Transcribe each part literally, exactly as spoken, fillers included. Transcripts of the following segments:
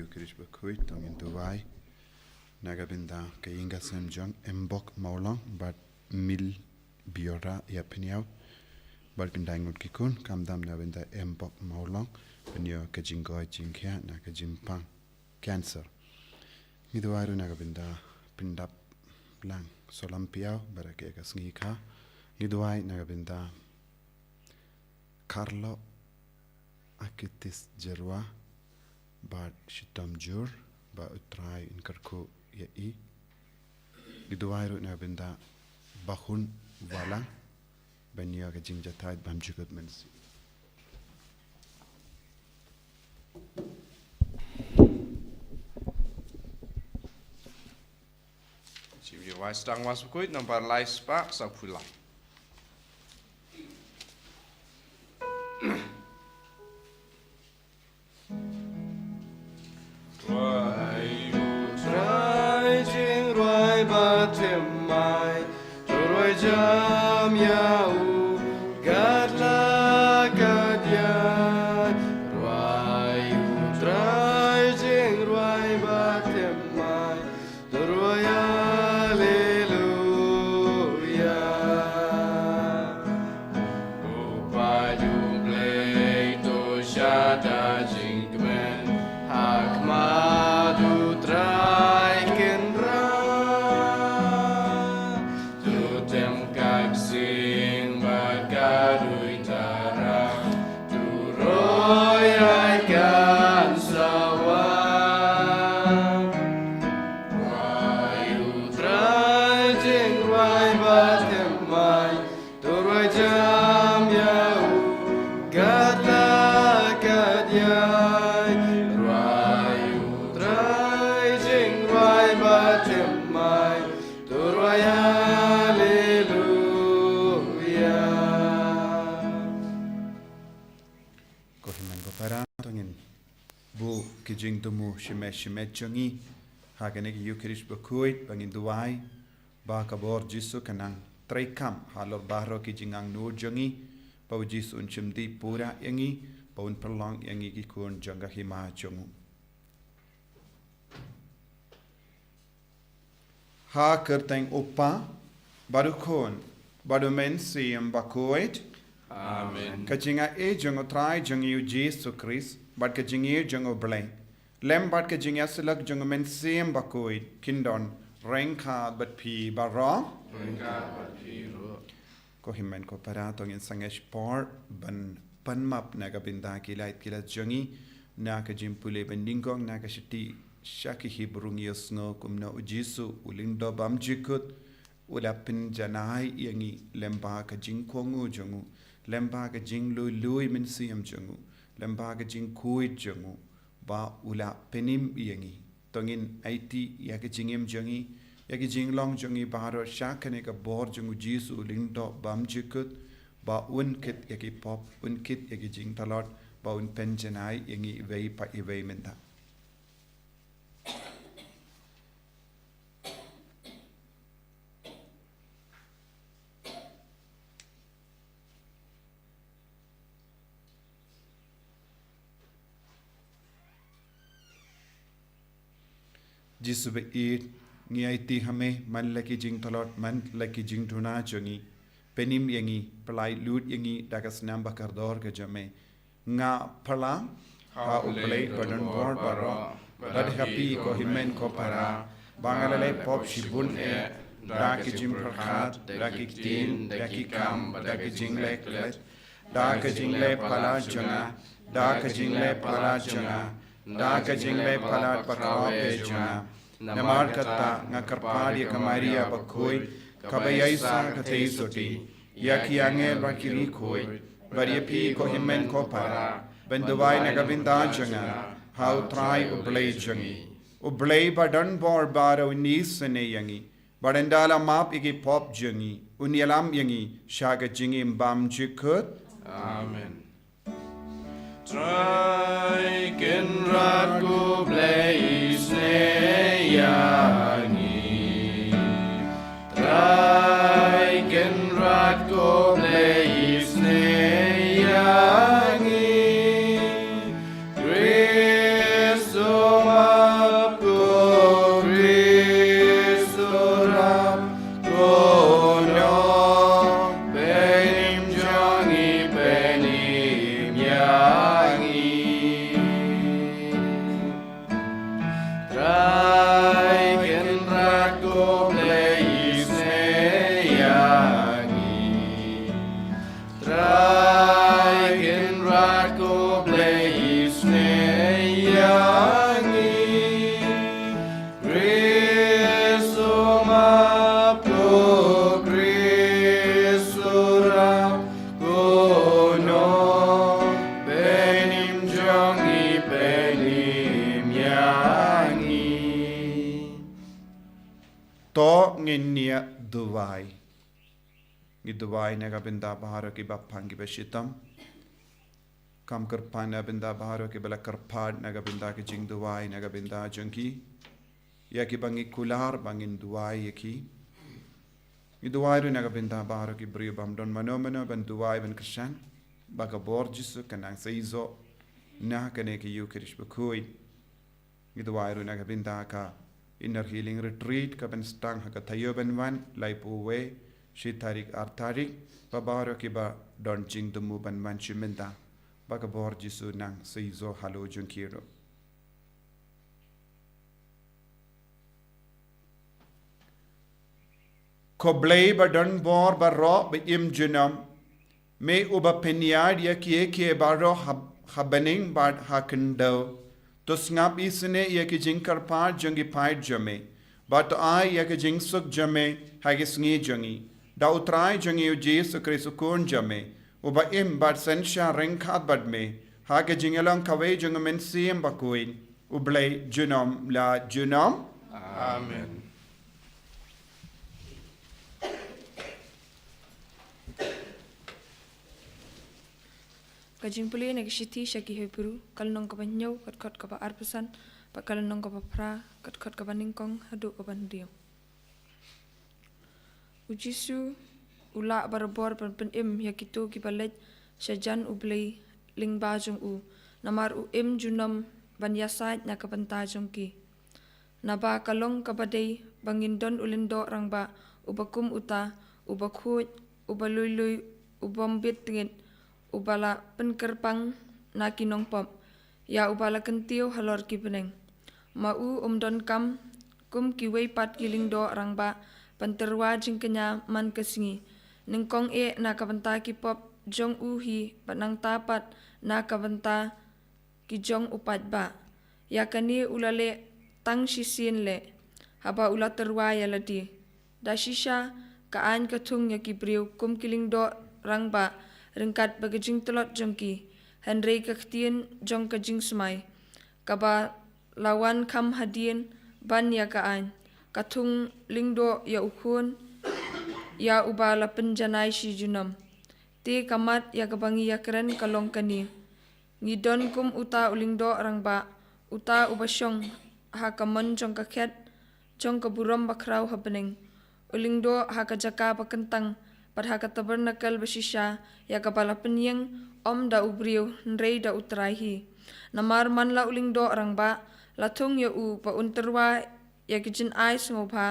Khrist bakhuid, to ngin duwai na ka bynta ka ïing ka sem jong Mbok Mawlong bad Mil Biora ïa pynïaw bad pyndain ngut ki khun, kam dam na ka bynta Mbok Mawlong, pynïoh ka jingkoit jingkhiah na ka jingpang cancer. Ngi duwai ruh na ka bynta Pyndap Lang Solam Piaw bad ka, ka sngi ka. Ngi duwai na ka bynta Karlo Akitis Jerwa bad shitom jur, ba U Trai un kyrkhu ïa i. Ngi duwai ruh na ka bynta Bahun Wala, ban ïoh ka jingjahthait bam jukut mynsi. Shim ïa wai stang was kuit nambar lai spah sa pula. Rwai U Trai jingrwai ba thymmai, to rwai jam ïa u kat la kat ïa. Rwai U Trai jingrwai ba thymmai, to rwai Haleluya. U paid U Blei to shata jingkmen, ha khmat U Trai kynrad. To tem ka ksing bad ka duitara, to roi ai kan sawa. Rwai U Trai jingrwai ba thymmai, to rwai jam ïa u kat la kat ïa. Rwai U Trai jingrwai ba thymmai, to rwai Haleluya. Ko hynmen ko para, to ngin buh ki jingthmu shimet shimet jong ngi ha kane ka Ïukharist bakhuid, ba ngin duwai ba ka bor Jisu kan nang treikam halor baroh ki jingangnud jong ngi, ba U Jisu un shim dih pura ïa ngi, ba un pynlong ïa ngi ki khun jong ka hima jong u. Ha kyrteng U Kpa, bad U Khun, bad U Mynsiem Bakhuid. Amen. Ka jingaiei jong U Trai jong ngi U Jisu Khrist, bad ka jingïeit jong U Blei, lem bad ka jingïasyllok jong U Mynsiem Bakhuid, kin don ryngkat bad phi baroh. Ryngkat bad phi ruh. Ko hynmen ko para, to ngin sangeh por ban pan map na ka bynta ki lait ki lait jong ngi, na ka jingpule ba nyngkong na ka shithi sha ki Hebru. Ngi ïohsngew kumno U Jisu u lyngdoh bymjukut u la pynjanai ïa ngi lem bad ka jingkohnguh jong u, lem bad ka jinglui lui mynsiem jong u, lem bad ka jingkhuid jong u, ba u la pynim ïa ngi. To ngin aiti ïa ka jingim jong ngi, ïa ka jinglong jong ngi baroh sha kane ka bor jong U Jisu u lyngdoh bymjukut, ba un kit ïa ki pop, un kit ïa ki jingtlot, ba un pynjanai ïa ngi iwei pa iwei mynta. Jisu ba ïeit, ngi aiti ha me, man la ki jingtlot, man la ki jingduna jong ngi. Pynim ïa ngi, pyllait lut ïa ngi da ka snam ba kordor ka jong me. Nga pyrshang ha U Blei badonbor baroh, bad ha phi ko hynmen ko para, ba nga la leh pop shibun eh, da ki jingpyrkhat, da ki ktien, da ki kam, da ki jingleh klet, da ka jingleh palat jong nga, da ka jingleh palat jong nga, da ka jingleh palat bakhuid jong nga. Namar kata nga kyrpad ïa ka Maria bakhuid, kaba ïaisah katei sotti, ïa ki angel bad ki riewkhuid, bad ïa phi ko hynmen ko para, ban duwai na ka bynta jong nga ha U Trai U Blei jong ngi. U Blei badonbor baroh un isynei ïa ngi, bad ynda la map ïa ki pop jong ngi, un ïalam ïa ngi sha ka jingim bymjukut. Amen. Trai Kynrad ko Blei isynei ïa ngi. Trai Kynrad ko Blei isynei ïa ngi. Khrist u ma Ngin ïa duwai. Ngi duwai na ka bynta baroh kiba pang kiba shitom. Kam kyrpad na bynta baroh kiba la kyrpad na ka bynta ka jingduwai na ka bynta jong ki. Ïa kiba ngi kular ba ngin duwai ïa ki. Ngi duwai ruh na ka bynta baroh ki briew bym don mano mano ban duwai ban kyrshan. Ba ka bor Jisu kan nang sa ïoh na kane ka Eucharist bakhuid. Ngi duwai ruh na ka bynta ka Inner Healing Retreat ka ban sdang ha ka taïew ban wan, laiphew wei shi tarik, ar tarik, ba baroh kiba don jingthmu ban wan shi mynta, ba ka bor Jisu nang sa ïoh halor jong ki ruh. Ko Blei ba don bor baroh ba im junom, me uba pynïaid ïa kiei kiei baroh ha, ha bneng bad ha khyndew. To sngap isynei ïa ki jingkyrpad jong ki paid jong me. Bad to ai ïa ki jingsuk jong me ha ki sngi jong ngi. Da U Trai jong ngi U Jisu Khrist U Khun jong me, uba im bad synshar ryngkat bad me ha ki jingïalong kawei jong U Mynsiem Bakhuid, U Blei junom la junom. Amen. Ka jingpule na ka shithi sha ki Hebru, ka lynnong kaba hynñiew, ka dkhot kaba arphew san, bad ka lynnong kaba phra, ka dkhot kaba nyngkong haduh kaba hynriew. U Jisu u lah barabor ban pynim ïa kito kiba leit sha jan U Blei lyngba jong u, namar u im junom ban ïasaid na ka bynta jong ki. Naba ka long kaba dei ba ngin don u lyngdoh rangbah uba kum uta, uba khuid, uba lui lui, u bym bit ngit, uba la pynkyrpang na ki nongpop, ïa uba la kyntiew halor ki bneng. Ma u um donkam kum kiwei pat ki lyngdoh rangbah ban tyrwa jingkñia man ka sngi, nyngkong eh na ka bynta ki pop jong u hi, bad nangta pat na ka bynta ki jong u paidbah. Ïa kane u la leh tang shisien leh, haba u la tyrwa ïa lade. Da shisha ka aiñ ka thung ïa ki briew kum ki lyngdoh rangbah ryngkat bad ka jingtlot jong ki, hynrei ka ktien jong ka jingsmai, kaba la wan kham hadien ban ïa ka aiñ, ka thung lyngdoh ïa u Khun, ïa uba la pynjanai shi junom. Te ka mat ïa kaba ngi ïakren ka long kane: Ngi don kum uta u lyngdoh rangbah, uta uba shong ha ka mon jong ka khet jong ka burom bakhraw ha bneng, u lyngdoh ha ka jaka bakyntang, bad ha ka tabernakel bashisha ïa kaba la pynïeng, ym da u briew, hynrei da U Trai hi. Namar man la u lyngdoh rangbah, la thung ïa u ba un tyrwa ïa ki jingai sngewbha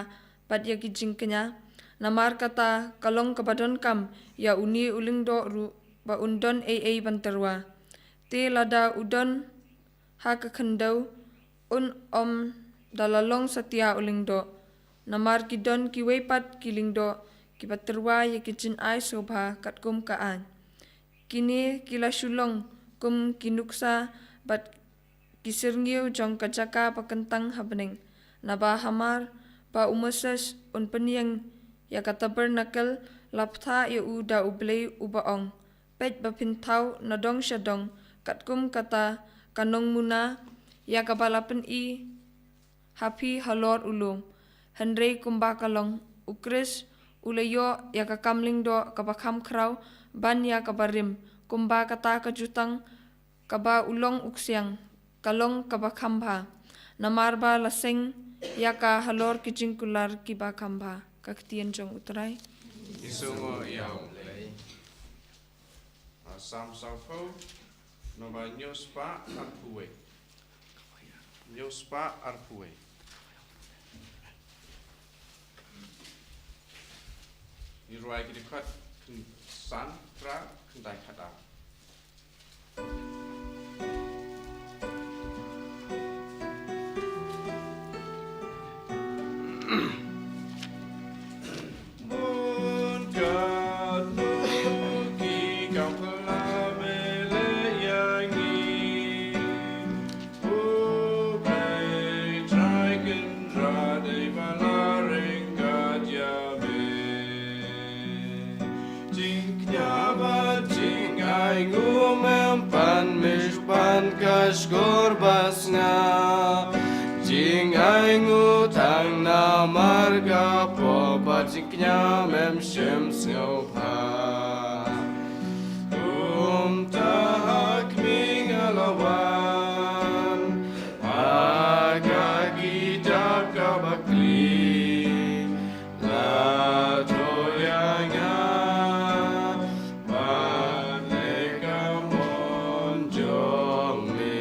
bad ïa ki jingkñia. Namar kata ka long kaba donkam ïa une u lyngdoh ruh ba un don ei ei ban tyrwa. Te lada u don ha ka khyndew, un ym da la long satia u lyngdoh. Namar ki don kiwei pat ki lyngdoh kiba tyrwa ïa ki jingai sngewbha katkum ka aiñ. Kine ki la shu long kum ki nuksa bad ki syrngiew jong ka jaka bakyntang ha bneng. Naba hamar ba u Moses un pynïeng ïa ka tabernakel, la bthah ïa u da U Blei, uba ong: Peit ba phin thaw nadong shadong, katkum kata ka nongmuna ïa kaba la pyni ha phi halor u lum. Hynrei kumba ka long, U Khrist u la ïoh ïa ka kam lyngdoh kaba kham khraw ban ïa kaba rim, kumba kata ka jutang kaba u long u ksiang, ka long kaba kham bha, namar ba la seng ïa ka halor ki jingkular kiba kham bha. Ka ktien jong U Trai. Ngi sngewnguh ïa U Blei. Ah, Salm sawphew, nombar hynñiew spah arphew wei. Hynñiew spah arphew wei. Ngi rwai ki dkhot kyn-, san, phra, khyndai, khatar. Bun katno ki kam phylla me leh ïa ngi. U Blei Trai Kynrad, dei ba la ryngkat ïa me. Jingkñia bad jingainguh mem pan, me shu pan ka shkor ba sngap. Jingainguh tang namar ka pop, bad jingkñia mem shym sngewbha. Kumta ha khmih nga la wan, ha ka kitab ka bakli, la thoh ïa nga ban leh ka mon jong me.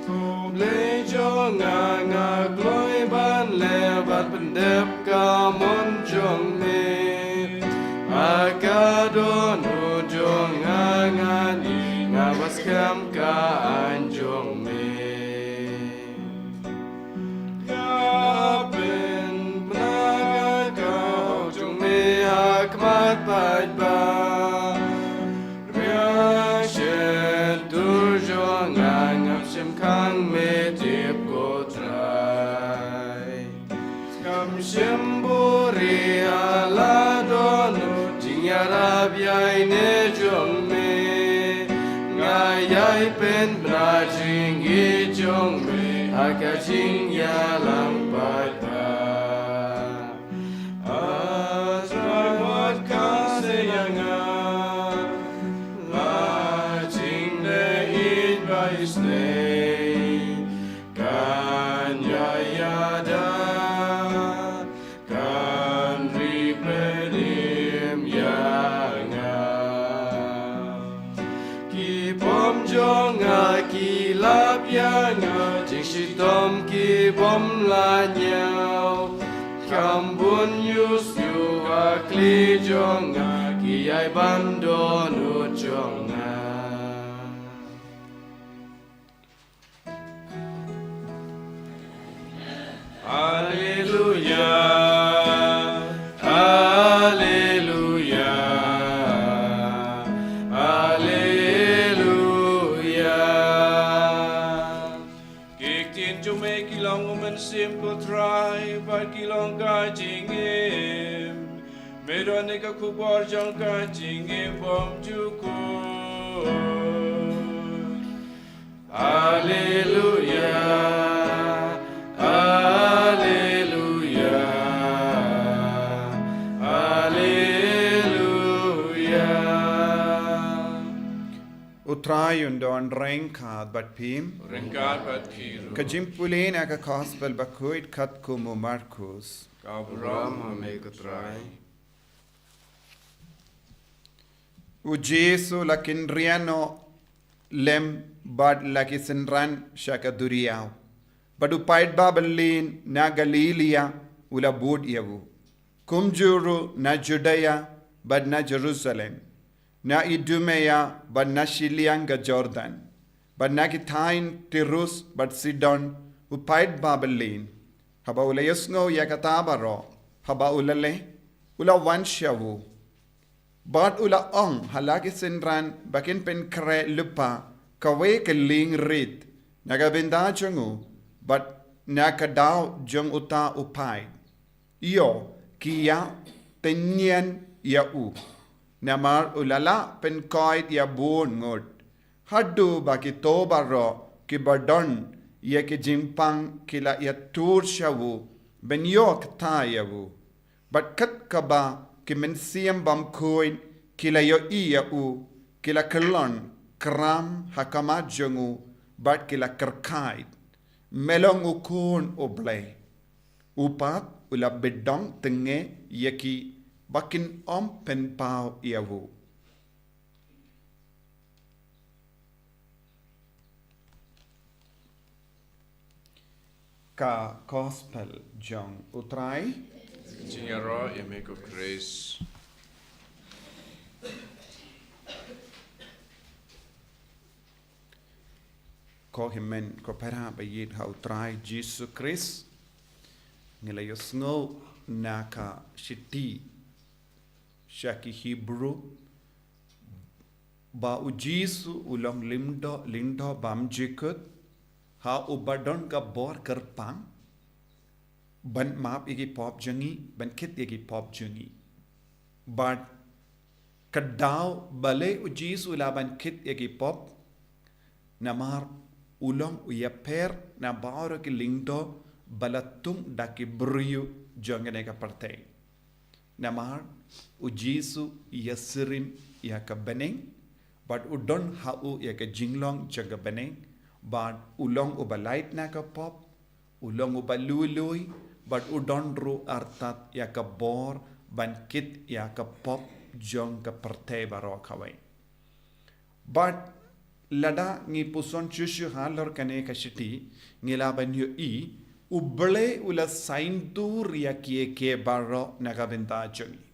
Ko Blei jong nga, nga kloi ban leh bad pyndep ka mon jong me. Ha ka dohnud jong nga ngan ïeit, nga ba skhem ka aiñ jong me. Nga pynbna ka hok jong me ha khmat paidbah. Riang shen tur jong nga, ngam shym khang me tip ko Trai. Ngam shym buhrieh ha la dohnud jingïarap ïaineh jong me. Nga ïai pynbna jingïeit jong me ha ka jingïalang paidbah. A Trai, wat khang seh ïa nga, la jingleh ïeit ba isynei kan ïai ïada, kan ri pynim ïa nga. Ki bym jong nga ki lap ïa nga, jingshitom ki bym lah ñiew. Kham bun ïohsngew ha khlieh jong nga, ki ïai ban dohnud jong nga. Haleluia, haleluia, haleluia. Ki ktien jong me ki long u mynsiem ko Trai, bad ki long ka jingim. Me don ïa ka khubor jong ka jingim bymjukut. Haleluia, haleluia, haleluia. U Trai un don ryngkat bad phi. Ryngkat bad phi ruh. Ka jingpule na ka Gospel bakhuid katkum u Markus. Ka burom ha me ko Trai. U Jisu la kynriah noh lem bad la ki synran sha ka duriaw. Bad u paidbah bymlien na Galilaia u la bud ïa u. Kumjuh ruh na Judaia bad na Jerusalem, na Idumaia bad na shiliang ka Jordan, bad na ki thaiñ Tirus bad Sidon, u paidbah bymlien. Haba u la ïohsngew ïa kata baroh, haba u la leh, u la wan sha u. Bad u la ong ha la ki synran ba kin pynkhreh lypa kawei ka lieng rit na ka bynta jong u, bad na ka daw jong uta u paid. Ïoh ki ïa tynñian ïa u, namar u la lah pynkoit ïa bun ngut. Haduh ba kito baroh kiba don ïa ki jingpang ki la ïatur sha u ban ïoh kata ïa u. Bad kat kaba ki mynsiem bymkhuid ki la ïohi ïa u, ki la kyllon kram ha khmat jong u, bad ki la kyrkhu, "Me long u Khun u Blei." U pat u la bit dong tynge ïa ki ba kin ym pynpaw ïa u. Ka Gospel jong u Trai. Jingïaroh ïa me ko Khrist. Ko hynmen ko para ba ïeit ha u Trai Jisu Khrist. Ngi la ïohsngew na ka shithi sha ki Hebru ba u Jisu u long lyngdoh, lyngdoh bymjukut, ha uba don ka bor kyrpang ban map ïa ki pop jong ngi, ban kit ïa ki pop jong ngi. Bad ka daw balei u Jisu u lah ban kit ïa ki pop, namar u long u ïapher na baroh ki lyngdoh ba la tung da ki briew jong kane ka pyrthei. Namar u Jisu u ïasyriem ïa ka bneng, bad u don ha u ïa ka jinglong jong ka bneng, bad u long uba lait na ka pop, u long uba lui lui, bad u don ruh artat ïa ka bor ban kit ïa ka pop jong ka pyrthei baroh kawei. Bad lada ngi puson shuh shuh halor kane ka shithi, ngi lah ban ïohi, U Blei u la saiñdur ïa kiei kiei baroh na ka bynta jong ngi.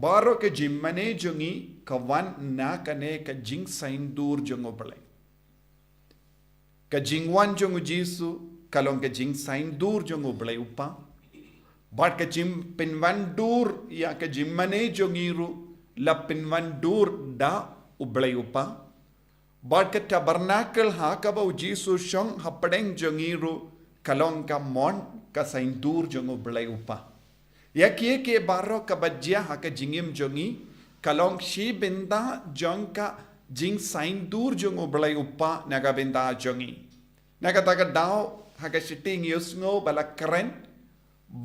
Baroh ka jingmane jong ngi ka wan na kane ka jingsaiñdur jong U Blei. Ka jingwan jong u Jisu ka long ka jingsaiñdur jong U Blei u Kpa. Bad ka jingpynwandur ïa ka jingmane jong ngi ruh la pynwandur da U Blei u Kpa. Bad ka tabernacle ha kaba u Jisu u shong hapdeng jong ngi ruh ka long ka mon ka saiñdur jong U Blei u Kpa. Ïa kiei kiei baroh kaba jia ha ka jingim jong ngi ka long shi bynta jong ka jingsaiñdur jong U Blei u Kpa na ka bynta jong ngi. Na kata ka daw ha ka shithi ngi ïohsngew ba la kren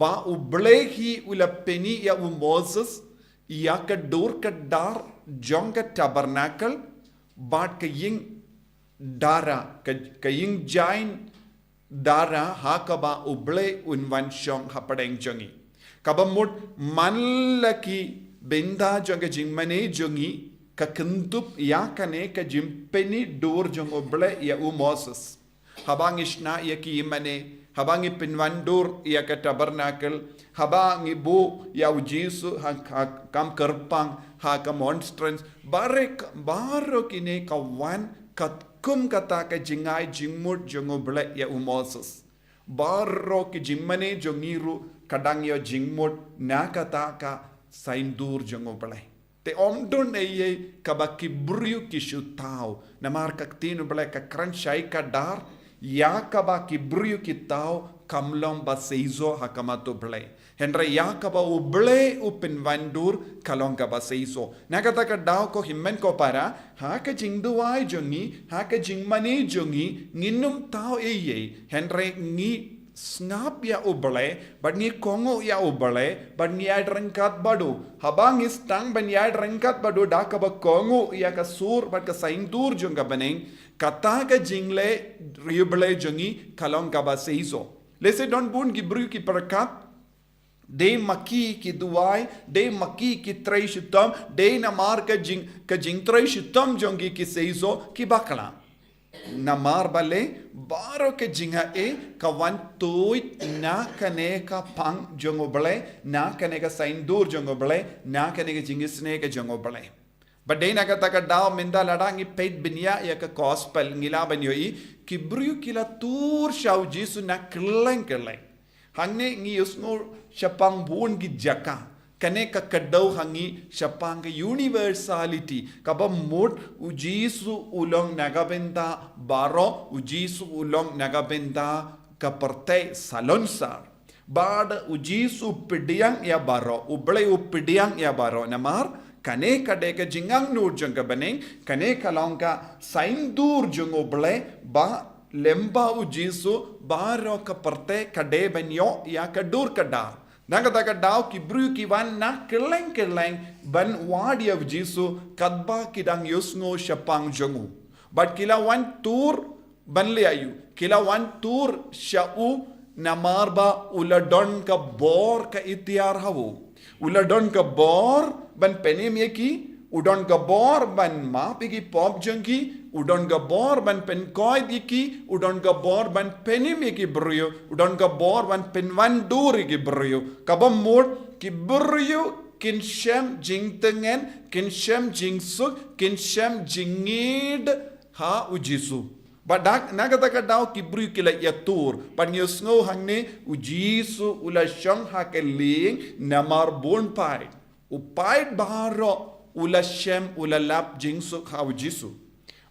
ba U Blei hi u la pyni ïa u Moses ïa ka dur ka dar jong ka tabernacle bad ka ïing dara, ka, ka ïing jaiñ dara ha kaba U Blei un wan shong hapdeng jong ngi. Kaba mut man la ki bynta jong ka jingmane jong ngi ka kyndup ïa kane ka jingpyni dur jong U Blei ïa u Moses. Haba ngi shna ïa ki ïingmane, haba ngi pynwandur ïa ka tabernacle, haba ngi buh ïa u Jisu ha, ha kam kyrpang, ha ka monstrance, barek, baroh kine ka wan katkum kata ka jingai jingmut jong U Blei ïa u Moses. Baroh ki jingmane jong ngi ruh ka dang ïoh jingmut na kata ka saiñdur jong U Blei. Te ym don ei ei kaba ki briew ki shu thaw. Namar ka ktien U Blei ka kren shai kdar, ïa kaba ki briew ki thaw kam long ba seisoh ha khmat U Blei. Hynrei ïa kaba U Blei u pynwandur ka long kaba seisoh. Na kata ka daw ko hynmen ko para, ha ka jingduwai jong ngi, ha ka jingmane jong ngi, ngin ym thaw ei ei. Hynrei ngi sngap ïa U Blei, bad ngi kohnguh ïa U Blei, bad ngi ïaid ryngkat bad u. Haba ngi sdang ban ïaid ryngkat bad u da kaba kohnguh ïa ka sur bad ka saiñdur jong ka bneng, kata ka jingleh ri U Blei jong ngi ka long kaba seisoh. Lehse don bun ki briew ki pyrkhat, dei ma ki ki duwai, dei ma ki ki trei shitom, dei namar ka jing, ka jingtrei shitom jong ki ki seisoh, ki bakla. Namar balei, baroh ka jingaiei ka wan tuid na kane ka pang jong U Blei, na kane ka saiñdur jong U Blei, na kane ka jingisynei ka jong U Blei. Bad dei na kata ka daw mynta lada ngi peit bniah ïa ka gospel ngi lah ban ïohi, ki briew ki la tur sha u Jisu na kylleng kylleng. Hangne ngi ïohsngew shaphang bun ki jaka. Kane ka kdew ha ngi shaphang ka universality. Kaba mut u Jisu u long na ka bynta baroh, u Jisu u long na ka bynta ka pyrthei salonsar. Bad u Jisu u pdiang ïa baroh, U Blei u pdiang ïa baroh. Namar kane ka dei ka jingangnud jong ka bneng, kane ka long ka saiñdur jong U Blei ba lyngba u Jisu baroh ka pyrthei ka dei ban ïoh ïa ka dur ka dar. Na kata ka daw ki briew ki wan na kylleng kylleng ban wad ïa u Jisu katba ki dang ïohsngew shaphang jong u. Bad ki la wan tur ban leh aïu, ki la wan tur sha u namar ba u la don ka bor ka iktiar ha u. U la don ka bor ban pynim ïa ki, u don ka bor ban map ïa ki pop jong ki, u don ka bor ban pynkhuid ïa ki, u don ka bor ban pynim ïa ki briew, u don ka bor ban pynwandur ïa ki briew. Kaba mut ki briew kin shem jingtngen, kin shem jingsuk, kin shem jingngeit ha u Jisu. Bad na kata ka daw ki briew ki la ïatur. Bad ngi ïohsngew hangne u Jisu u la shong ha ka lieng namar bun paid. U paid baroh u la shem u la lap jingsuk ha u Jisu.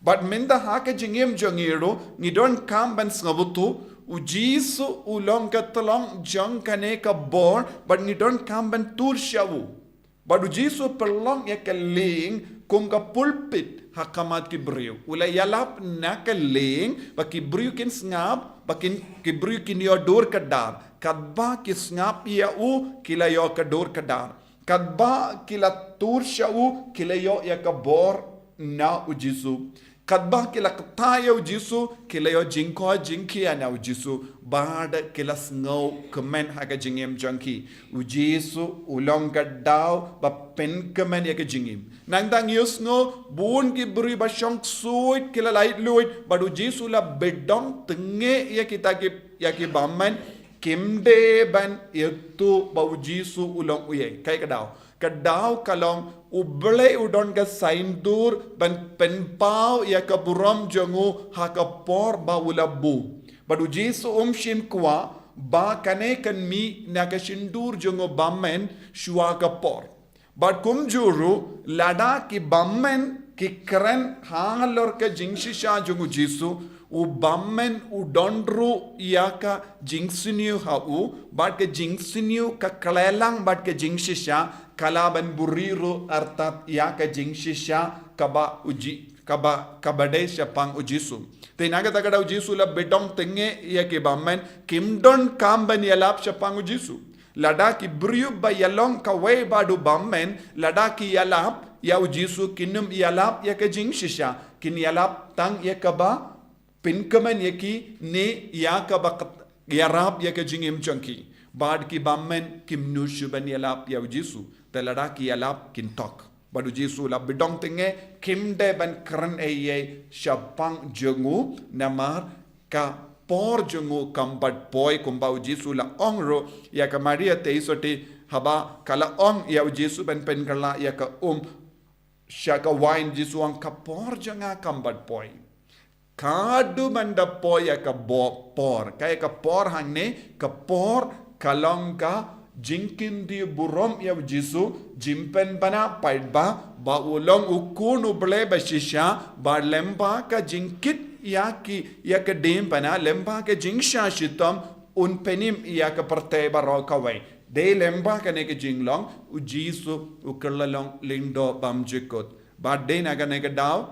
Bad mynta ha ka jingim jong ngi ruh ngi donkam ban sngewthuh u Jisu u long ka tlong jong kane ka bor bad ngi donkam ban tur sha u. Bad u Jisu u pynlong ïa ka lieng kum ka pulpit ha khmat ki briew. U la ïalap na ka lieng ba ki briew kin sngap, ba kin, ki briew kin ïoh dur kdar. Katba ki sngap ïa u, ki la ïoh ka dur kdar. Katba ki la tur sha u, ki la ïoh ïa ka bor na u Jisu. Katba ki la kta ïa u Jisu, ki la ïoh jingkoit jingkhiah na u Jisu. Bad ki la sngewkmen ha ka jingim jong ki. U Jisu u long ka daw ba pynkmen ïa ka jingim. Nangta ngi ïohsngew bun ki briew ba shong ksuid ki la laitluid, bad u Jisu la bidong tnge ïa kita ki, ïa ki bymman, kim dei ban ïathuh ba u Jisu u long uei. Kaei ka daw? Ka daw ka long, U Blei u don ka saiñdur ban pynpaw ïa ka burom jong u ha ka por ba u la buh. Bad u Jisu um shym kwah ba kane kan mih na ka shyntur jong u bymman shuwa ka por. Bad kumjuh ruh, lada ki bymman ki kren halor ka jingshisha jong u Jisu, u bymman u don ruh ïa ka jingsniew ha u, bad ka jingsniew ka khleh lang bad ka jingshisha, ka lah ban buhrieh ruh artat ïa ka jingshisha kaba u Ji-, kaba, kaba dei shaphang u Jisu. Te na kata ka daw u Jisu la bidong tnge ïa ki bymman, kim don kam ban ïalap shaphang u Jisu. Lada ki briew ba ïalong kawei bad u bymman, lada ki ïalap ïa u Jisu, kin ym ïalap ïa ka jingshisha, kin ïalap tang ïa kaba pynkmen ïa ki ne ïa kaba kat-, ïarap ïa ka jingim jong ki. Bad ki bymman kim nud shuh ban ïalap ïa u Jisu. Te lada ki ïalap kin thok. Bad u Jisu la bidong tnge, kim dei ban kren ei ei shaphang jong u, namar ka por jong u kam pat poi. Kumba u Jisu la ong ruh ïa ka Maria Theisotti, haba ka la ong ïa u Jisu ban pynkylla ïa ka um sha ka wain, u Jisu u ong, ka por jong nga kam pat poi. Ka duh ban da poi ïa ka bo-, por. Kaei ka por hangne? Ka por ka long ka jingkyntiew burom ïa u Jisu, jingpynbna paidbah ba u long u Khun u Blei ba shisha, bad lyngba ka jingkit ïa ki, ïa ka diengphna, lyngba ka jingshah shitom, un pynim ïa ka pyrthei baroh kawei. Dei lyngba kane ka jinglong, u Jisu u kylla long lyngdoh bymjukut. Bad dei na kane ka daw,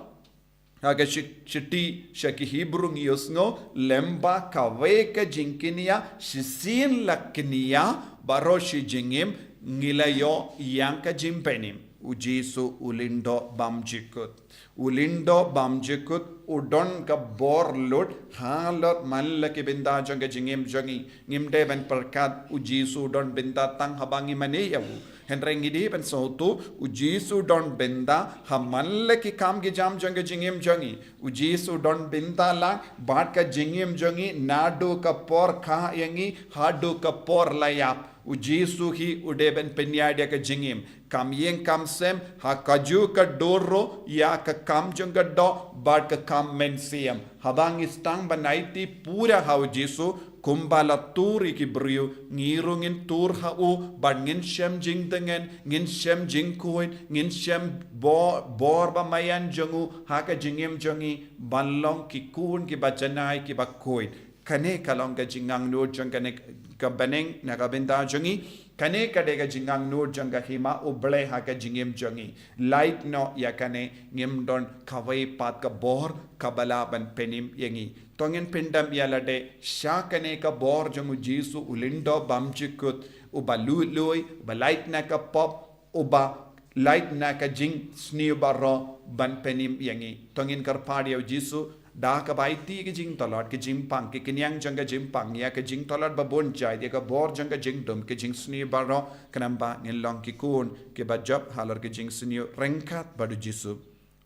ha ka shi-, shithi sha ki Hebru ngi ïohsngew, lyngba kawei ka jingkñia, shisien la kñia baroh shi jingim, ngi la ïoh ïa ka jingpynim. U Jisu u lyngdoh bymjukut. U lyngdoh bymjukut, u don ka bor lut halor man la ki bynta jong ka jingim jong ngi. Ngim dei ban pyrkhat u Jisu u don bynta tang haba ngi mane ïa u. Hynrei ngi dei ban sngewthuh, u Jisu u don bynta ha man la ki kam ki jam jong ka jingim jong ngi. U Jisu u don bynta lang bad ka jingim jong ngi, naduh ka por kha ïa ngi haduh ka por la ïap. U Jisu hi u dei ban pynïaid ïa ka jingim. Kam ïing kam sem, ha kajuh ka dur ruh, ïa ka kam jong ka doh bad ka kam mynsiem. Haba ngi sdang ban aiti pura ha u Jisu, kumba la tur ïa ki briew, ngi ruh ngin tur ha u, bad ngin shem jingtngen, ngin shem jingkhuid, ngin shem bo-, bor ba maïan jong u ha ka jingim jong ngi, ban long ki khun kiba janai kiba khuid. Kane ka long ka jingangnud jong kane ka bneng na ka bynta jong ngi. Kane ka dei ka jingangnud jong ka hima U Blei ha ka jingim jong ngi. Lait noh ïa kane, ngim don kawei pat ka bor kaba lah ban pynim ïa ngi. To ngin pyndem ïa lade sha kane ka bor jong u Jisu u lyngdoh bymjukut, uba luid lui, uba lait na ka pop, uba lait na ka jingsniew baroh ban pynim ïa ngi. To ngin kyrpad ïa u Jisu da kaba aiti ka jingtlot, ka jingpang, ki khñiang jong ka jingpang, ïa ka jingtlot babun jait, ïa ka bor jong ka jingdum, ka jingsniew baroh, khnang ba ngin long ki khun kiba jop halor ka jingsniew ryngkat bad u Jisu.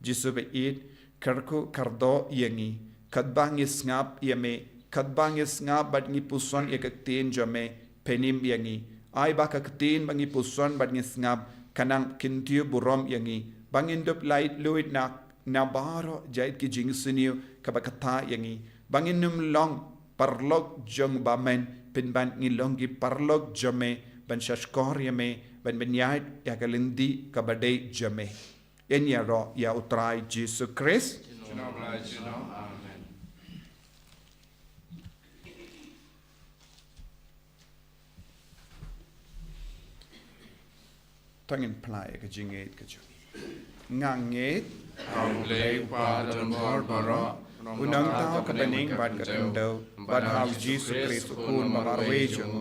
Jisu ba ïeit, kyrkhu kyrdoh ïa ngi, katba ngi sngap ïa me, katba ngi sngap bad ngi puson ïa ka ktien jong me, pynim ïa ngi. Ai ba ka ktien ba ngi puson bad ngi sngap kan nang kyntiew burom ïa ngi, ba ngin dup lait luid na, na baroh jait ki jingsniew kaba kata ïa ngi, ba ngin ym long paralok jong u bymman, pynban ngin long ki paralok jong me, ban shahshkor ïa me, ban pynïaid ïa ka lynti kaba dei jong me. Ïaroh ïa U Trai Jisu Khrist. Jino blai jino. Amen. To ngin phla ïa ka jingngeit ka jong ngi. Nga ngeit ha U Blei U Kpa badonbor baroh, U Nongthaw ka bneng bad ka khyndew, bad ha U Jisu Khrist U Khun ba marwei jong U,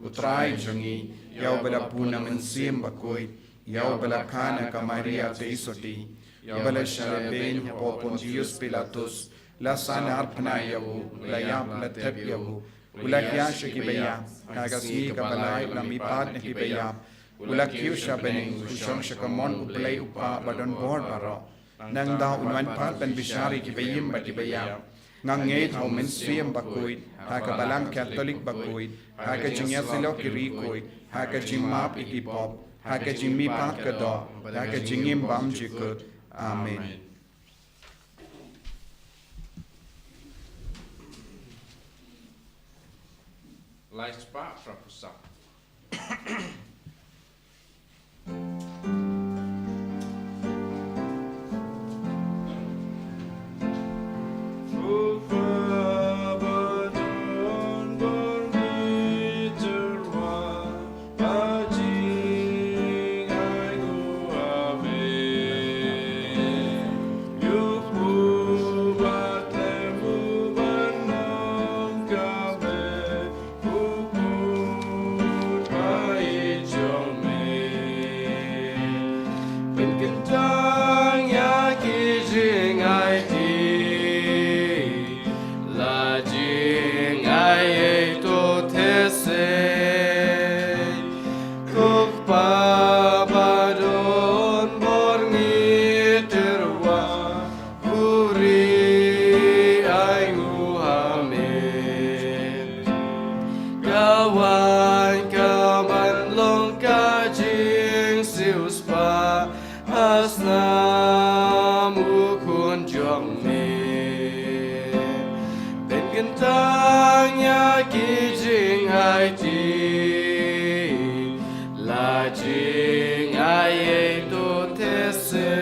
U Trai jong ngi, ïa uba la bun na Mynsiem Bakhuid, ïa uba la kha na ka Maria Theisotti, ïa uba la shah lehbeiñ hapoh Pontius Pilatus, la sahnarphna phna ïa u, la ïap, la thep ïa u, u la khia sha kiba ïap, ha ka sngi kaba lai u la mihpat na kiba ïap, u la kiew sha bneng, u shong sha ka mon U Blei U Kpa badonbor baroh. Nangta un wan pat ban bishar ïa kiba im bad kiba ïap. Nga ngeit ha U Mynsiem Bakhuid, ha ka Balang Katholik bakhuid, ha ka jingïasyllok ki riewkhuid, ha ka jingmap ïa ki pop, ha ka jingmihpat ka doh, ha ka jingim bymjukut. Amen. Lai spah pra phew saw. Pynkyntang ïa ki jingaiti, la jingai ei to te se. Ko Kpa badonbor ngi tyrwa, khuri ai nguh ha me. Ka wan ka ban long ka jingsiewspah ha snam U Khun jong me. Pynkyntang ïa ki jingaiti, la jingai ei to te se.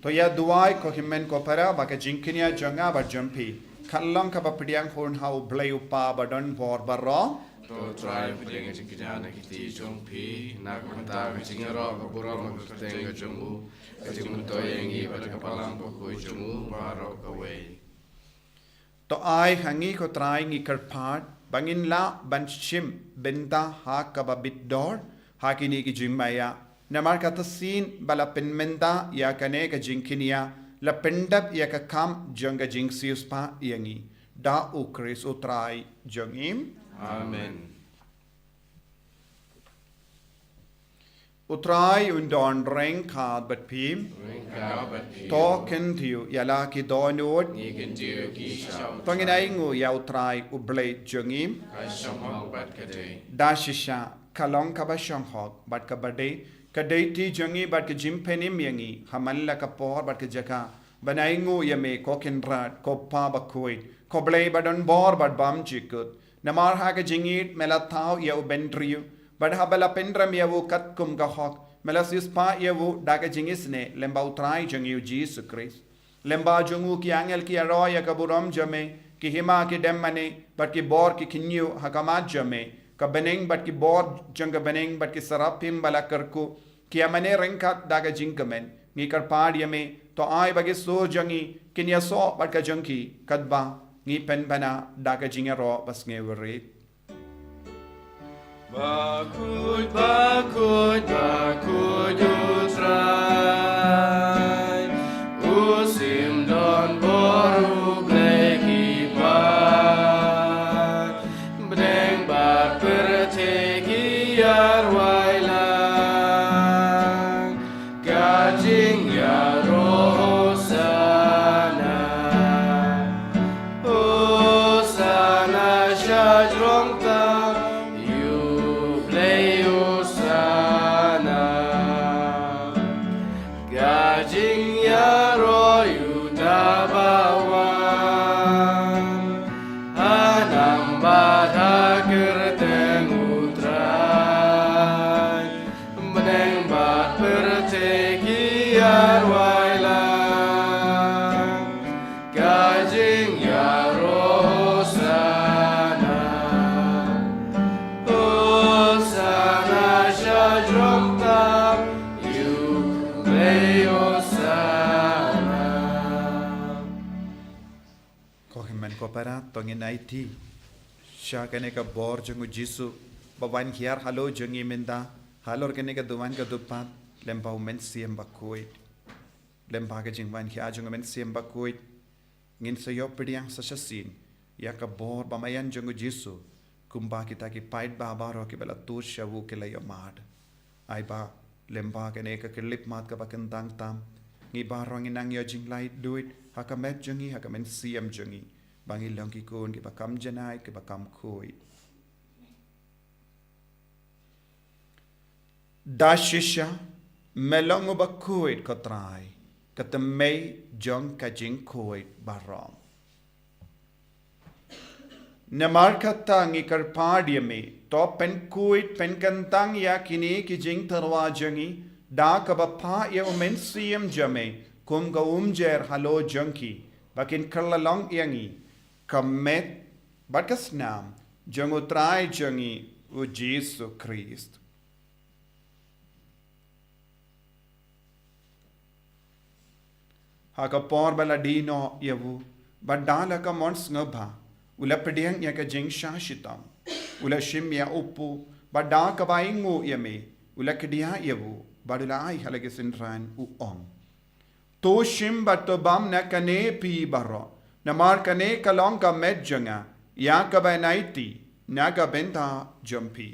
To ïa duwai ko hynmen ko para ba ka jingkñia jong nga bad jong phi kan long kaba pdiang hun ha U Blei U Kpa badonbor baroh. To Trai, pdiang ka jingkñia na ki kti jong phi, na ka bynta ka jingïaroh ka burom ka kyrteng ka jong u, ka jingmyntoi ïa ngi bad ka Balang Bakhuid jong u baroh kawei. To ai ha ngi ko Trai, ngi kyrpad ba ngin lah ban shim bynta ha kaba bit dor ha kine ki jingmaïa. Namar ka ktien ba la pynmynta ïa kane ka jingkñia la pyndep ïa ka kam jong ka jingsiewspah ïa ngi. Da U Khrist U Trai jong ngi. Amen. U Trai un don ryngkat bad phi. Ryngkat bad phi. To kyntiew ïa la ki dohnud. Ngi kyntiew ki sha U Trai. To ngin ainguh ïa U Trai U Blei jong ngi. Ka shong hok bad ka dei. Da shisha ka long kaba shong hok bad kaba dei, ka dei kti jong ngi bad ka jingpynim ïa ngi ha man la ka por bad ka jaka ban ainguh ïa me ko Kynrad, ko Kpa Bakhuid, ko Blei badonbor bad bymjukut. Namar ha ka jingïeit me la thaw ïa u bynriew, bad haba la pynrem ïa u katkum ka hok me la siewspah ïa u da ka jingisynei lyngba U Trai jong ngi U Jisu Khrist. Lyngba jong u ki angel ki ïaroh ïa ka burom jong me, ki hima ki dem mane bad ki bor ki kyñiew ha khmat jong me. Ka bneng bad ki bor jong ka bneng bad ki seraphim ba la kyrkhu ki ïa mane ryngkat da ka jingkmen. Ngi kyrpad ïa me, to ai ba ki sur jong ngi kin ïasoh bad ka jong ki, katba ngi pynbna da ka jingïaroh ba sngewrit. Bakhuid, bakhuid, bakhuid U Trai, u sim don bor, u Blei ki paid. Bneng bad pyrthei ki ïarwai lang. Ka jingïaroh Hosana, Hosana sha jrong tam ïa u Blei, Hosana. Ka jingïaroh ïa uta ba wan ha nam bad ha kyrteng U Trai. Bneng bad pyrthei ki ïarwai lang. Ka jingïaroh Hosana, Hosana. Para to ngin aiti sha kane ka bor jong u Jisu ba wan hiar halor jong ngi mynta, halor kane ka duwan ka dupat, lem bad u Mynsiem Bakhuid. Lem bad ka jingwan hiar jong u Mynsiem Bakhuid, ngin sa ïoh pdiang sa shisien ïa ka bor ba maïan jong u Jisu, kumba kita ki paid ba baroh kiba la tur sha u ki la ïoh mad. Ai ba lem bad kane ka khyllipmat kaba kyntang tam, ngi baroh ngin nang ïoh jinglaitluid ha ka met jong ngi, ha ka mynsiem jong ngi, ba ngin long ki khun kiba kham janai, kiba kham khuid. Da shisha me long u bakhuid, ko Trai, ka thymmei jong ka jingkhuid baroh. Namar kata ngi kyrpad ïa me, to pynkhuid pynkyntang ïa kine ki jingtyrwa jong ngi da kaba phah ïa u Mynsiem jong me kum ka umjer halor jong ki, ba kin kylla long ïa ngi ka met bad ka snam jong u Trai jong ngi u Jisu Khrist. Ha ka por ba la die noh ïa u, bad da la ka mon sngewbha, u la pdiang ïa ka jingshah shitom, u la shim ïa u pu, bad da kaba ainguh ïa me, u la kdiah ïa u, bad u la ai ha la ki synran, u ong: To shim bad to bam na kane phi baroh, namar kane ka long ka met jong nga, ïa kaba ngan aiti na ka bynta jong phi.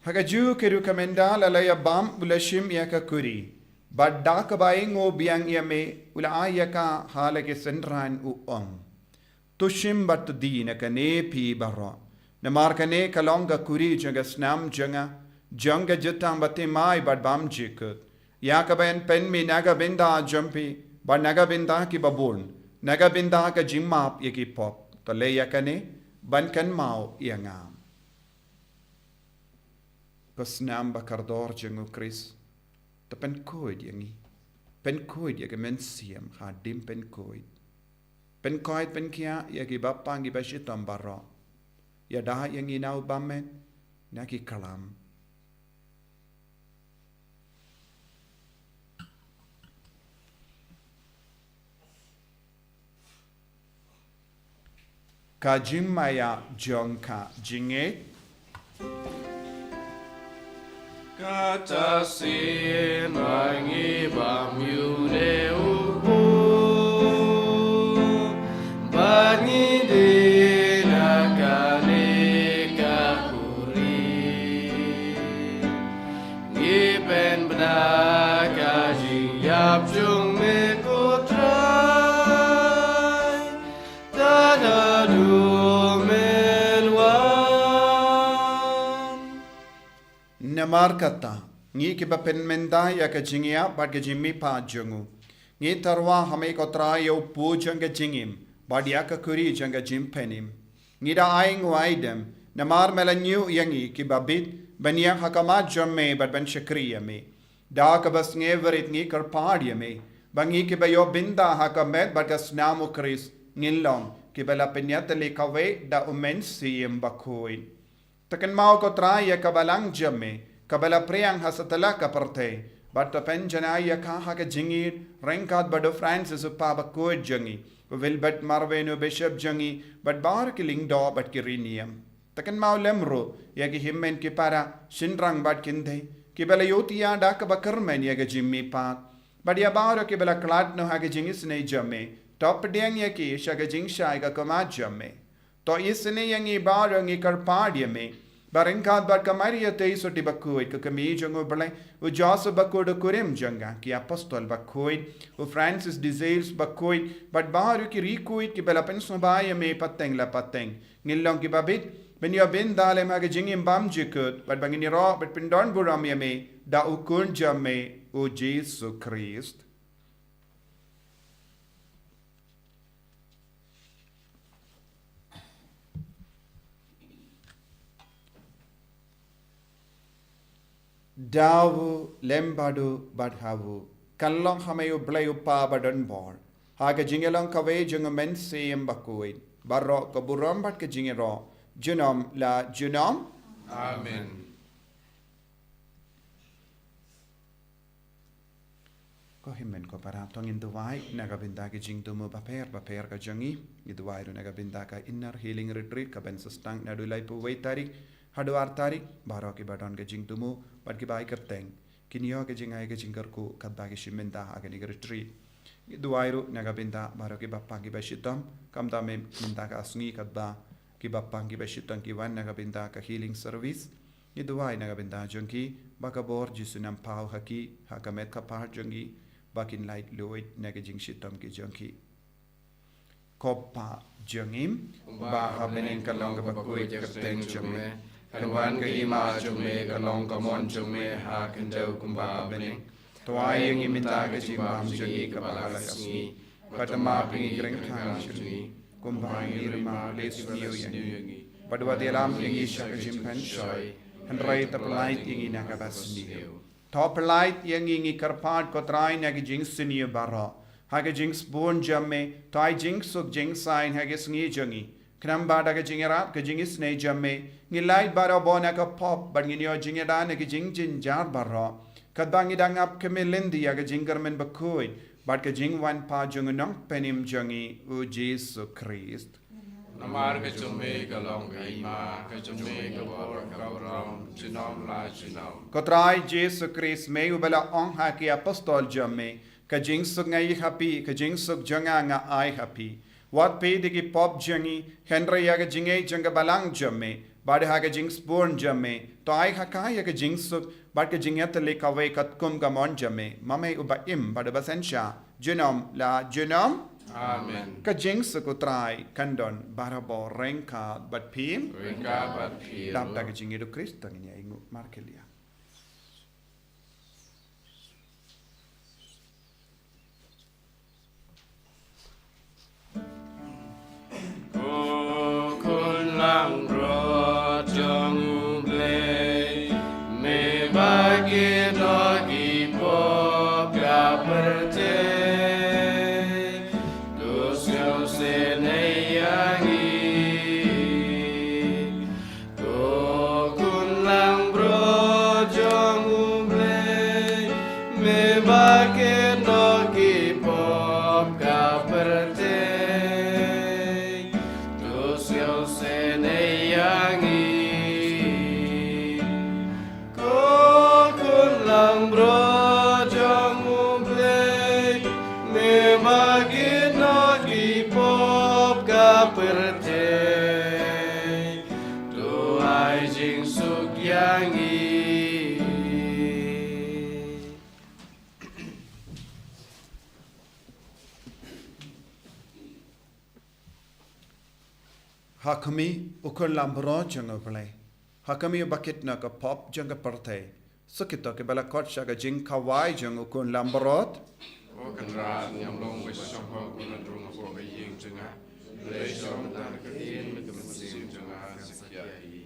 Ha kajuh ka rukom, ynda la ïa bam, u la shim ïa ka kuri, bad da kaba ainguh biang ïa me, u la ai ïa ka ha la ki synran, u ong: To shim bad to die na kane phi baroh, namar kane ka long ka kuri jong ka snam jong nga, jong ka jutang bathymmai bad bymjukut, ïa kaba ngan pynmih na ka bynta jong phi bad na ka bynta kiba bun, na ka bynta ka jingmap ïa ki pop. To leh ïa kane ban kynmaw ïa nga. Ko snam ba kordor jong u Khrist, to pynkhuid ïa ngi, pynkhuid ïa ka mynsiem hadien pynkhuid. Pynkhuid pynkhiah ïa ki bapang ki bashitom baroh. Ïada ïa ngi na u bymmen, na ki klam. Ka jingmaïa jong ka jingngeit. Kata sien ma ngi bam ïa une u pu, ba ngi die na kane ka kuri. Ngi pynbna ka jingïap jong me ko Trai, tad haduh men wan. Namar kata, ngi kiba pynmynta ïa ka jingïap bad ka jingmihpat jong u, ngi tyrwa ha me ko Trai ïa u pu jong ka jingim, bad ïa ka kuri jong ka jingpynim. Ngi da ainguh aidem, namar me la ñiew ïa ngi kiba bit, ban ïeng ha khmat jong me bad ban shakri ïa me. Da kaba sngewrit ngi kyrpad ïa me, ba ngi kiba ïoh bynta ha ka met bad ka snam u Khrist, ngin long kiba la pynïatylli kawei da u Mynsiem Bakhuid. To kynmaw ko Trai ïa ka balang jong me, kaba la phriang ha satlak ka pyrthei, bad to pynjanai ïa ka ha ka jingïeit, ryngkat bad u Francis u Papa bakhuid jong ngi, u Wilbert Marwei u Bishop jong ngi, bad baroh ki lyngdoh bad ki riewniam. To kynmaw lem ruh ïa ki hynmen ki para, shynrang bad kynthei, kiba la ïohthiah da kaba kyrmen ïa ka jingmihpat, bad ïa baroh kiba la khlad noh ha ka jingisynei jong me, to pdiang ïa ki sha ka jingshai ka khmat jong me. To isynei ïa ngi baroh, ngi kyrpad ïa me, ba ryngkat bad ka Maria Theisotti bakhuid, ka kmie jong u Blei, u Joseph bakhuid u kurim jong ka, ki apostol bakhuid, u Francis de Sales bakhuid, bad baroh ki riewkhuid kiba la pynsngewbha ïa me pateng la pateng, ngin long kiba bit ban ïoh bynta lem ha ka jingim bymjukut, bad ba ngin ïaroh bad pyndonburom ïa me da u Khun jong me, u Jisu Khrist. Da u, lem bad u, bad ha u, Kan long ha me U Blei U Kpa badonbor, ha ka jingïalong kawei jong U Mynsiem Bakhuid, baroh ka burom bad ka jingïaroh junom la junom. Amen. Ko hynmen ko para, to ngin duwai na ka bynta ki jingthmu bapher bapher ka jong ngi. Ngi duwai ruh na ka bynta ka Inner Healing Retreat kaban sa sdang naduh laiphew wei tarik haduh ar tarik. Baroh kiba don ka jingthmu bad kiba ai kyrteng kin ïoh ka jingai ka jingkyrkhu katba ki shim bynta ha kane ka retreat. Ngi duwai ruh na ka bynta baroh kiba pang kiba shitom, khamtam mynta ka sngi katba kiba pang kiba shitom ki wan na ka bynta ka healing service. Ngi duwai na ka bynta jong ki, ba ka bor Jisu un ym paw ha ki ha ka met ka phad jong ki, ba kin lait luid na ka jingshitom ki jong ki. Ko Kpa jong ngi ba ha bneng, ka long kaba khuid ka kyrteng jong me, kan wan ka hima jong me, ka long ka mon jong me ha khyndew kumba ha bneng. To ai ïa ngi mynta ka jingbam jong ngi kaba la ka sngi, bad map ïa ngi ki ryngkang jong ngi, kumba ngi ruh ngi map ïa ki sngewbha ïa ngi, bad wat ïalam ïa ngi sha ka jingpynshoi, hynrei to pyllait ïa ngi na kaba sniew. To pyllait ïa ngi, ngi kyrpad ko Trai, na ki jingsniew baroh, ha ka jingsbun jong me. To ai jingsuk jingsaiñ ha ka sngi jong ngi, khnang ba da ka jingïarap ka jingisynei jong me, ngin lait barabor na ka pop bad ngin ïoh jingïada na ki jingjynjar baroh, katba ngi dang ap khmih lynti ïa ka jingkyrmen bakhuid bad ka jingwan pat jong U Nongpynim jong ngi U Jisu Khrist. Namar ka jong me ka long ka hima, ka jong me ka bor, ka burom, junom la junom. Ko Trai Jisu Khrist, me uba la ong ha ki apostol jong me, ka jingsuk nga ai ha phi, ka jingsuk jong nga nga ai ha phi. Wat peit ïa ki pop jong ngi, hynrei ïa ka jingngeit jong ka balang jong me, bad ha ka jingsbun jong me, to ai ha ka ïa ka jingsuk bad ka jingïatylli kawei katkum ka mon jong me, ma me uba im bad uba synshar junom la junom. Amen. Ka jingsuk U Trai kan don barabor ryngkat bad phi. Ryngkat bad phi. Dap da ka jingïeit U Khrist ngin ïa ainguh markylliang. Ko khun langbrot jong U Blei, me ba kit noh ki pop ka pyrthei, to sngewsynei ïa ngi. Ko khun langbrot jong U Blei, me ba kit noh ki pop ka pyrthei, to sngewsynei ïa ngi. Ko khun langbrot jong U Blei, me ba kit noh ki pop ka pyrthei, to ai jingsuk ïa ngi. Ha khmih, U Khun langbrot jong U Blei. Ha khmih, uba kit noh ka pop jong ka pyrthei. Suk ïa kito kiba la khot sha ka jingkhawai jong U Khun langbrot. Ko Kynrad, ngan long ba shong ha U Khun haduh hapoh ka ïing jong nga. Leit sha u mynta ka ktien, mynta ka mynsiem jong nga sa khia hi.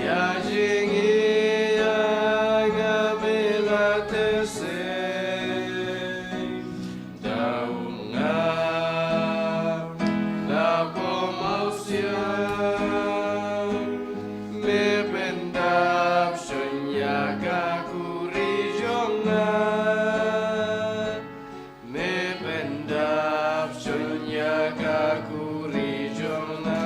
Ïa jingïaid nga me la teh seh, da u nga na pom au siang, me pyndap shun ïa ka khuri jong nga. Me pyndap shun ïa ka khuri jong nga.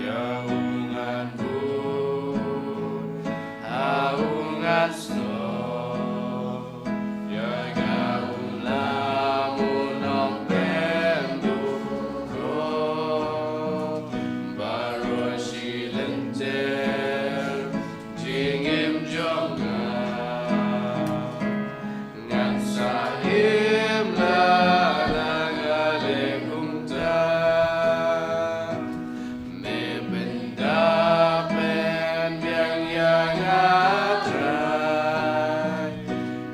Ïa u ngan bud ha u ngan snoh, ïa ka u lam u nongpynduh, baroh shi lynter jingim jong nga. Ngan sa im la na nga leh kumta. Me pyndap pynbiang ïa nga Trai,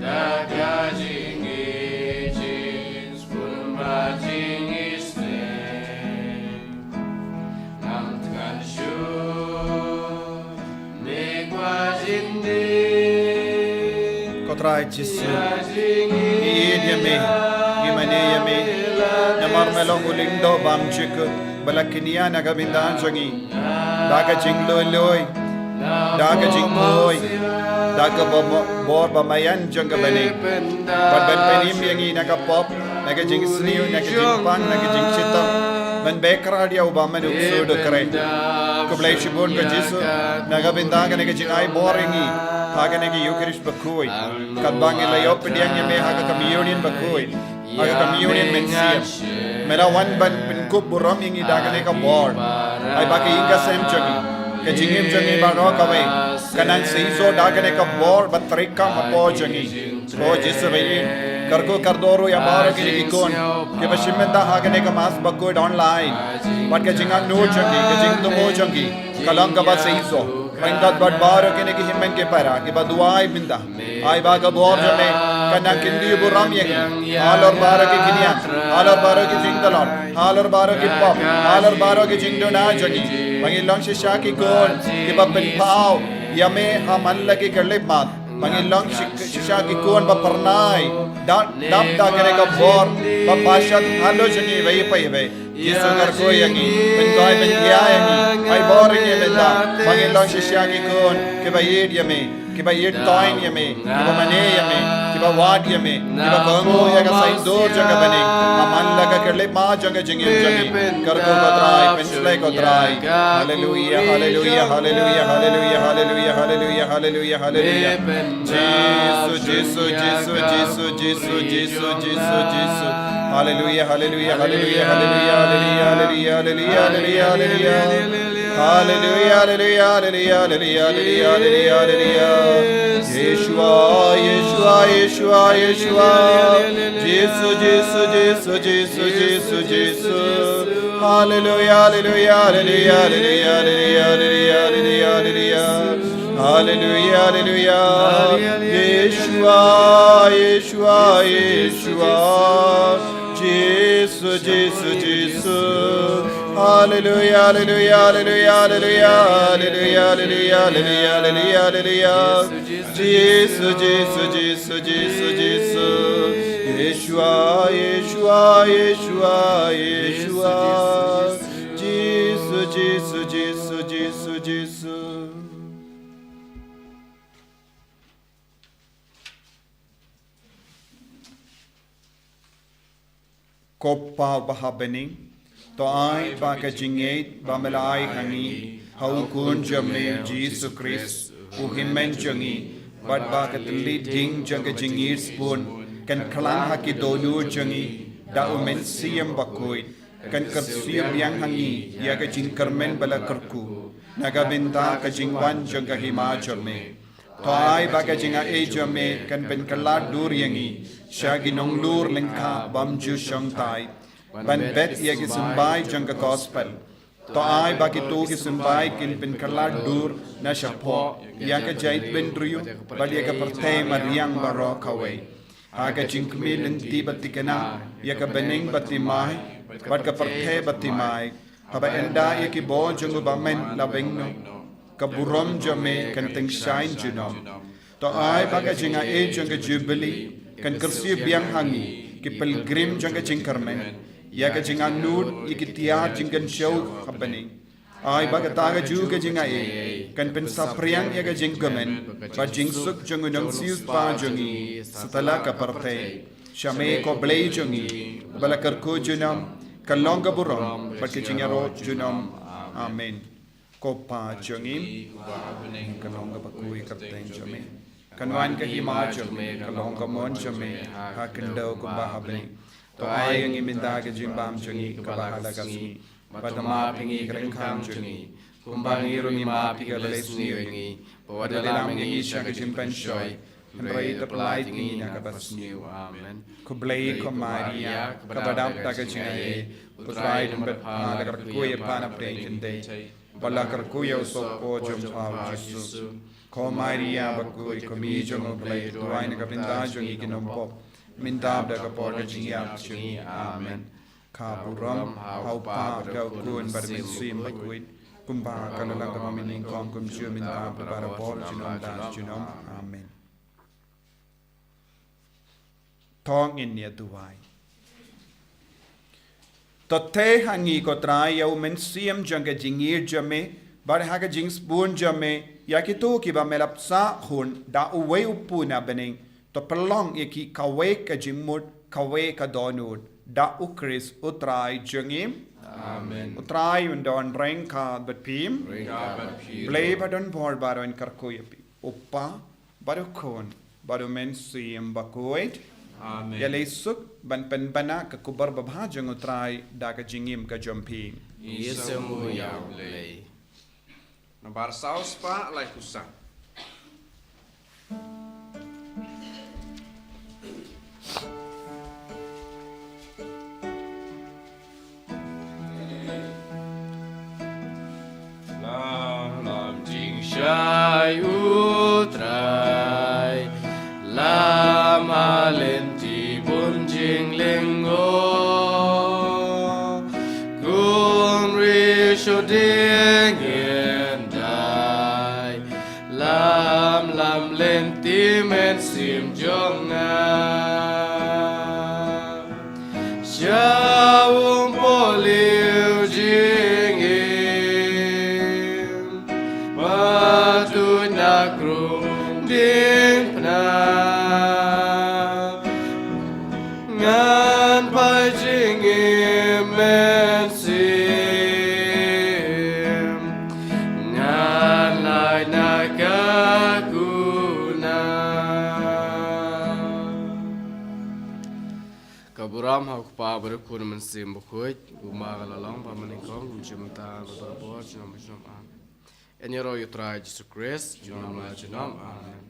da ka jingïeit, jingsbun bad jingisynei. Ngam thngan shuh me kwah jingdih. Ko Trai Jisu, ngi ïeit ïa me, ngi mane ïa me. Namar me long u lyngdoh bymjukut, jukut ba la kñia na ka bynta jong ngi. Da ka jinglui lui, da ka jingkhuid, da ka bor, bor ba maïan jong ka bneng. Bad ban pynim ïa ngi na ka pop, na ka jingsniew, na ka jingpang, na ka jingshitom. Ban beh kyrhai ïa u bymman u ksuid u kren. Khublei shibun ko Jisu, na ka bynta kane ka jingai bor ïa ngi ha kane ka Eukharist bakhuid. Katba ngi la ïoh pdiang ïa me ha ka Communion bakhuid, ha ka Communion mynsiem, me la wan ban pynkup burom ïa ngi da kane ka bor. Ai ba ka ïing ka sem jong ngi, ka jingim jong ngi baroh kawei, kan nang seisoh da kane ka bor ba treikam hapoh jong ngi. Ko Jisu ba ïeit, kyrkhu kyrdoh ruh ïa baroh kine ki khun kiba shim bynta ha kane ka Mass bakhuid online. Bad ka jingangnud jong ki, ka jingthmu jong ki, ka long kaba seisoh. Ryngkat bad baroh kine ki hynmen ki para kiba duwai mynta, ai ba ka bor jong me kan nang kyntiew burom ïa ngi halor baroh ki kñia, halor baroh ki jingtlot, halor baroh ki pop, halor baroh ki jingduna jong ngi. Ba ngin long shisha ki khun kiba pynpaw ïa me ha man la ki khyllipmat. Ba ngin long shi-, shisha ki khun ba phyrnai, da, dap da kane ka bor ba pashat halor jong ngi iwei pa iwei. Jisu kyrkhu ïa ngi, pynkoit pynthiah ïa ngi, ai bor ïa ngi mynta. Ba ngin long shisha ki khun kiba ïeit ïa me, kiba ïeit toiñ ïa me, kiba mane ïa me, kiba wad ïa me, kiba kohnguh ïa ka saiñdur jong ka bneng ha man la ka khyllipmat jong ka jingim jong ngi. Kyrkhu ko Trai, pynshlei ko Trai. Haleluia, haleluia, haleluia, haleluia, haleluia, haleluia, haleluia, haleluia. Jisu, Jisu, Jisu, Jisu, Jisu, Jisu, Jisu, Jisu. Haleluia, haleluia, haleluia, haleluia, haleluia, haleluia, haleluia, haleluia. Haleluia, haleluia, haleluia, haleluia, haleluia, haleluia. Yeshua, Yeshua, Yeshua, Yeshua. Jisu, Jisu, Jisu, Jisu, Jisu, Jisu. Haleluia, haleluia, haleluia, haleluia, haleluia, haleluia, haleluia. Haleluia, haleluia. Yeshua, Yeshua, Yeshua. Jisu, Jisu, Jisu. Haleluia, haleluia, haleluia, haleluia. Jisu, Jisu, Jisu, Jisu, Jisu. Yeshua, Yeshua, Yeshua, Yeshua. Jisu, Jisu, Jisu, Jisu, Jisu. Ko Pa uba ha bneng, to ai ba ka jingngeit ba me la ai ha ngi ha u Khun jong me Jisu Khrist, u Hynmen jong ngi, bad ba ka thylliej ding jong ka jingïeit sbun kan khlang ha ki dohnud jong ngi da u Mynsiem Bakhuid, kan kyrsiew biang ha ngi ïa ka jingkyrmen ba la kyrkhu na ka bynta ka jingwan jong ka Hima jong me. To ai ba ka jingaiei jong me kan pynkylla dur ïa ngi sha ki nonglur lyngkha bym ju shongthait ban bet ïa ki symbai jong ka Gospel. To ai ba kito ki symbai kin pynkylla dur na shapoh ïa ka jaitbynriew bad ïa ka pyrthei mariang baroh kawei, ha ka jingkhmih lynti ba thikna ïa ka bneng ba thymmai bad ka pyrthei ba thymmai. Haba ynda ïa ki bor jong u Bamon la weng noh, ka burom jong me kan tyngshaiñ junom. To ai ba ka jingai jong ka Jubili kan kyrsiew biang ha ngi, ki pilgrim jong ka jingkyrmen, ïa ka jingangnud ïa ki tiar jingkynshew ha bneng. Ai ba kata ka juh ka jingai kan pynsaphriang ïa ka jingkmen bad jingsuk jong u Nongsiewspah jong ngi satlak ka pyrthei. Sha me ko Blei jong ngi, ba la kyrkhu junom, ka long ka burom bad ka jingïaroh junom. Amen. Ko Pa jong ngi, ka long ka bakhuid ka kyrteng jong me. Kan wan ka hima jong me, ka long ka mon jong me, ha khyndew kumba ha bneng. To ai ïa ngi mynta ka jingbam jong ngi kaba ha la ka sngi. Bad to map ïa ngi ki ryngkhang jong ngi, kumba ngi ruh ngi map ïa ki ba la sniew ïa ngi. Bad wat lam ïa ngi sha ka jingpynshoi, hynrei to pynlait ïa ngi na kaba sniew. Amen. Khublei ko Maria, kaba dap da ka jingai, u Trai u don bad pha, la kyrkhu ïa pha na pdeng kynthei, bad la kyrkhu ïa u soh ka por jong pha u Jisu. Ko Maria bakhuid, ko Mei jong u Blei, to duwai na ka bynta jong ngi ki nongpop, mynta bad ha ka por ka jingïap jong ngi. Amen. Ka burom ha u Kpa bad ha u Khun bad ha u Mynsiem Bakhuid, kumba ka la long ha kaba mynnyngkong, kumjuh mynta bad ha ka por junom da junom. Amen. To ngin ïa duwai. To theh ha ngi ko Trai ïa u mynsiem jong ka jingïeit jong me, bad ha ka jingsbun jong me ïa kito kiba me la sah hun da uwei u Khun na bneng, to pynlong ïa ki kawei ka jingmut, kawei ka dohnud, da u Khrist u Trai jong ngi. Amen. U Trai un don ryngkat bad phi. Ryngkat bad phi. Blei ba don bor baroh un kyrkhu ïa phi. U Kpa, bad u Khun, bad u Mynsiem Bakhuid. Amen. Ïaleh suk ban pynbna ka khubor babha jong u Trai da ka jingim ka jong phi. Ïa sngewbha ïa u Blei. Nambar saw spah laiphew saw. Lam lam jingshai u Trai, lam ha lynti bun jinglyngngoh, kum ri shu ding hyndai, lam lam lynti mynsiem jong nga. Sha u Mpyrlieh Jingim, ba tuid na krung diengphna, ngan phai jingim mynsiem, ngan lait na ka kuna. Ka burom ha u Kpa bad u Khun, Mynsiem Bakhuid, kumba ka la long ha kaba mynnyngkong, kumjuh mynta, bad ha ka por junom junom. Amen. Ïaroh ïa u Trai Jisu Khrist, junom la junom. Amen.